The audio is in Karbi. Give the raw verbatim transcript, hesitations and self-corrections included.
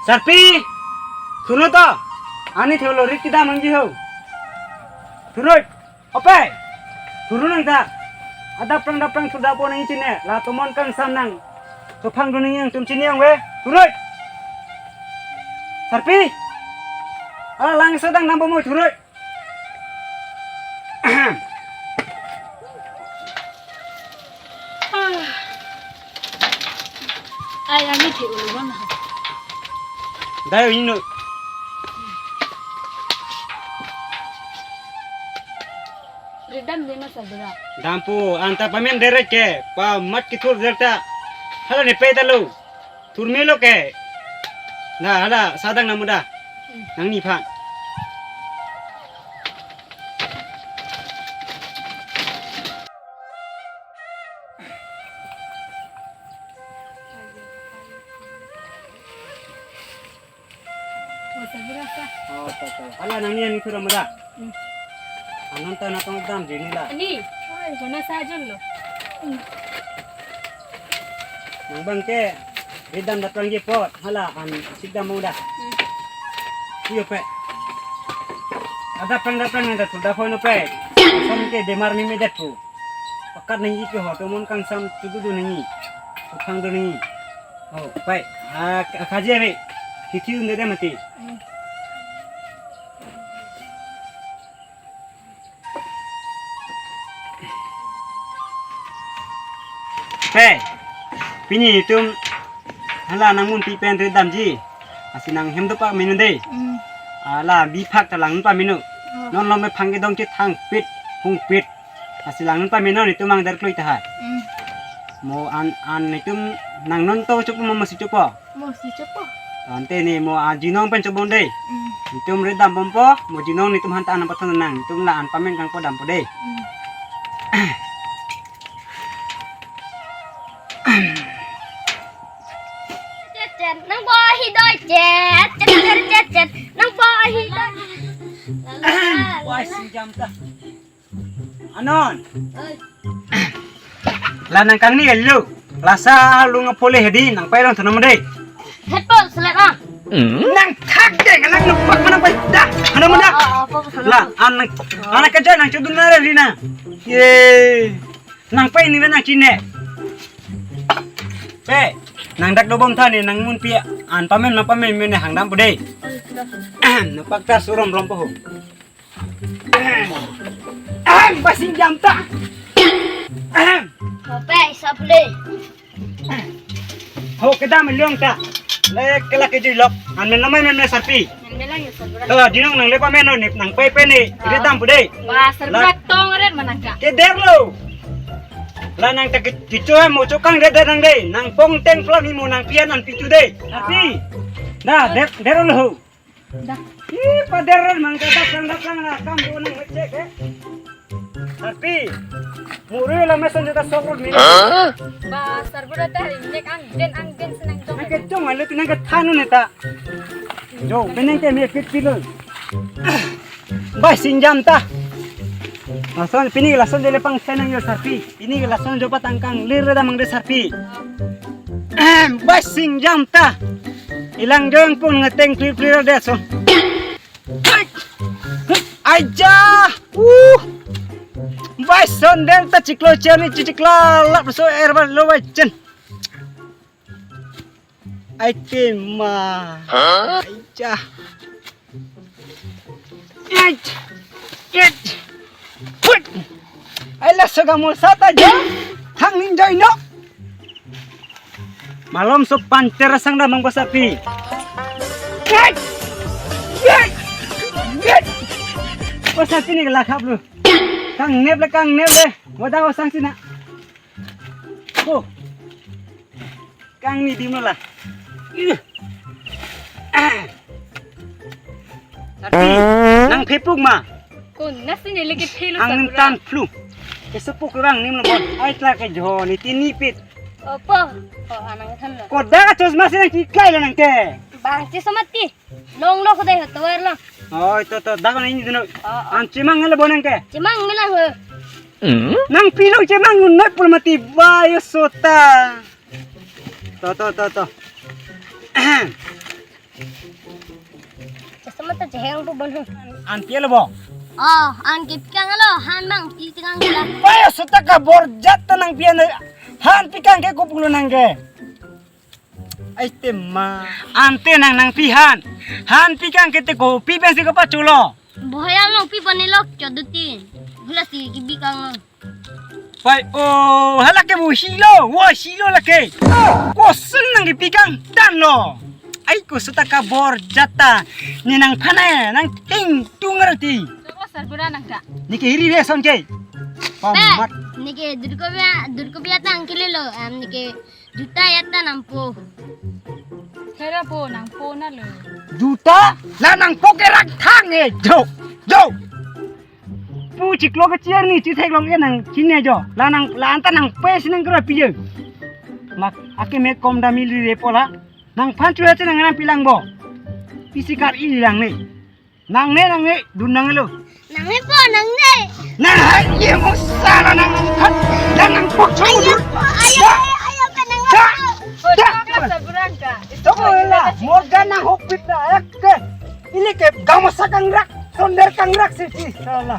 Sarpi! Thurno to! Ani thelo rit kedam nangji ho. Thurno! Ope! Thurno nang ta! Adap prang dap prang thurda po nangji chine. La tomon kangsam nang. Chophang dun nangji nangtum chini ong ve. Thurno! Sarpi! Ala lang sedang nang bomo thurno! Ai, ani the ulu mana. Dai inu. Rit damde ma sarbura. Dampo, anta pamen deret ke, pamat kethur deret ta. Hala ne pe ta lo. Thurmelo ke. Na, hala sedang namuda. Nangniphan. Oh, sarbura sa. Oh, to, to. Hala nangni ani thura muda. Hmm. Anon ta natong dam jini la. Ani, oi, kona sa jon lo. Nang bang ke, rit dam dap prang je pot, hala an sik dam muda. Hmm. Iyo pe. Adap prang dap prang nang da thurda phone pe. Som ke bemar meme det pu. Pakat nangji ke ho, tomon kangsam tudu do nangji. Chophang do nangji. Oh, pai. Ah, kaji ave. Hithi unde de mati. Hmm. Pe. Pini itum hala nangmunpi pen rit damji. Lasi nang hem dopak menu de. Hmm. Hala biphak ta lang pa menu. Oh. Non lom me phang kedong ke thangpit, hungpit. Lasi lang pa menu itum ang der klui ta ha. Hmm. Mo an, an itum nang non to chopo mo masi chopo. Mo si chopo. Ante ne mo ajinong pen chobon de. Hmm. Itum rit dam bompo, mo jinong itum han ta an pathon nang. Itum la an pamen kangpo dampo de. Hmm. Chet, chet, nang bo hi doi chet, chet, chet, chet, chet, nang bo hi doi. Wah, sinjam ta. Anon. Oi. La nang kangni kali lo. Lasa lung apole hedi nang pai rong thanam de. Hepo selet ah. Nang thak de nang nupak mana pai da. Mana mana. Oh, oh, oh, oh. La an nang, an nang keja nang chudun na ri na. Ye. Nang pai ni nang chine. Pe, nang dak dobom tha ni nangmunpi an pamen nang pamen mene hang dampo de. Nupak ta surom rompo ho. Ahem, ba sinjam ta. Ahem. Hope, isap le. Ho kedam liong ta. Le kela kejui lok. An men lamai men sarpi. Men melang ya sarbura. To, jinong nang le pamen no nip nang pai pai ni. Ah. Rit dampo de. Wah, sarbura tong ret manang ka. Keder lo. La nang ta ke-, kecho mo chokang de de nang de. Nang pong teng plak ni mo nang pian an pitu de. Sarpi. Da, der, der lo ho. Dah. Ih, pader mang ka daplang daplang na kam do nang ngecek eh. Tapi muru la meson jota sok rut mini. Ba sarbura ta nek angden angden senang dong. Nang kechong alu tinang kethan ne ta. Jo, penang ke me pit pilo. Bai sinjam ta. Lason pini lason jele pang senang yo sarpi. Pini lason jopa tangkang lir da mangde sarpi. Ahem, bai sinjam ta. Ilang jong pun ngeteng plir plir de so. Aja. Uh. Bai sondel ta chiklo chen ni chiklo lap so er ba lo bai chen. Ai tema. Huh? Ai cha. Ai, ai. Put. Ai laso gamul sata ja. Hang ning joy no. Malom so panter sang da mang pasapi. Ai. Ai. Ai. Pasapi ni kelak hap lu. Kang nep le, kang nep le. Wada wasang sina. Oh. Kang ni dim la. Ih. Tapi nang phepuk ma. Kon nasi ni lagi phelu. Ang tan flu. Kesepuk orang ni melebon. Ai telah ke jo ni tini pit. Opo. Oh, anang than lo. Koda ka chosma si nang kikai lo nang ke. Bang si somati. Long lo kudai hoto er lo. Oh, ito to dak ni dino. Oh, oh. An chimang le bonang ke. Chimang melang ho. Nang pilo chimang noi pul mati bayo sota. To to to to. Mata cheheng po bon ho. An pi lo bo? Oh, an ke pi kang lo, han bang pi kang la. Pai, sota kabor jat ta nangpi an, han pi kang ke kopulo nang ke. Ai te ma. Ante nang nangpi han. Han pi kang ke te kopi pensi kapachulo. Boya nangpi pon-i lo chodutin. Hula si kibi kang lo. Pai o, hala ke bo hilo, wo hilo lake. Koson nangkipi kang tan lo. Ai ko sota kabor jat ta. Ne nangphan nangting tung arti. Soklo sarbura nang ka. Ne ke hiri re son ke. Be, pamat. Ne ke durko bia, durko bia tang kile lo. Am ne ke juta ya ta nangpo. Hera po nangpo na lo. Juta? La nangpo ke rak thang e. Jo. Jo. Pu chiklo ke chair ni chithek long ke nangchine jo. La nang, la anta nangpesi nang kera pi je. Mak ake me kom dam ili re po la. Nangphan chuya che nang nangpi lang bo. Pisi kar ili lang ne. Nang ne, nang ne, dun nang lo. Nang ne po, nang ne. Nang hai ye mo sala nang nangphan. Nang nangpo chong. Ayo, ayo, ayo, ayo, ka nang. Da, da. Sarbura nang ka. Toko la, morgan nanghokpit na, ek ke. Ili ke gamasa kangrak, sonder kangrak si, si, sala.